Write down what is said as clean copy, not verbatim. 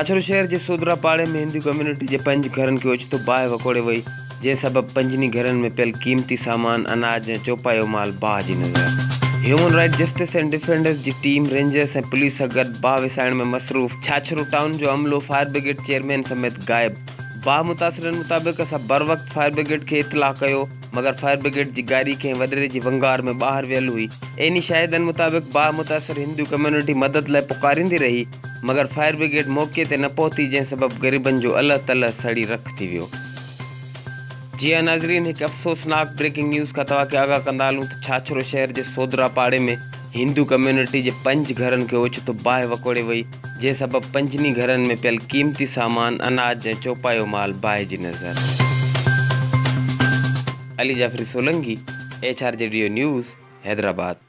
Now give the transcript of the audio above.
ڇاڇرو شهر جي سودرا پاڙي ۾ هندو ڪميونٽي جي پنج گهرن کي اوچتو باهه وڪوڙي وئي، جنهن سبب پنجني گهرن ۾ پيل قيمتي سامان، اناج ۽ چوپايو مال باهه جي نظر. Human right justice and defenders جي ٽيم رينجرز ۽ پوليس سان گڏ باهه وسائڻ ۾ مصروف، ڇاڇرو ٽائون جو عملو فائر برگيڊ چيئرمين سميت غائب، باهه متاثرن مطابق اسان بروقت فائر برگيڊ کي اطلاع ڪيو، مگر فائر برگيڊ جي گاڏي ڪنهن وڏيري جي ونگار ۾ ٻاهر ويل هئي. عيني شاهدن مطابق باهه متاثر هندو ڪميونٽي مدد لاء پڪاريندي رهي، مگر فائر برگيڊ موقعي تي نه پهتي، جنهن سبب غريبن جو الهه تلهه سڙي رک ٿي ويو. جي ها ناظرين هڪ افسوسناڪ بريڪنگ نيوز کان توهان کي آگاهه ڪندا هلون ته ڇاڇرو شهر جي سودرا پاڙي ۾ هندو ڪميونٽي جي پنج گهرن کي اوچتو باهه وڪوڙي وئي، جنهن سبب پنجني گهرن ۾ پيل قيمتي سامان، اناج ۽ چوپايو مال باهه جي نظر. Ali Jafri Solangi, H R G D O news, Hyderabad.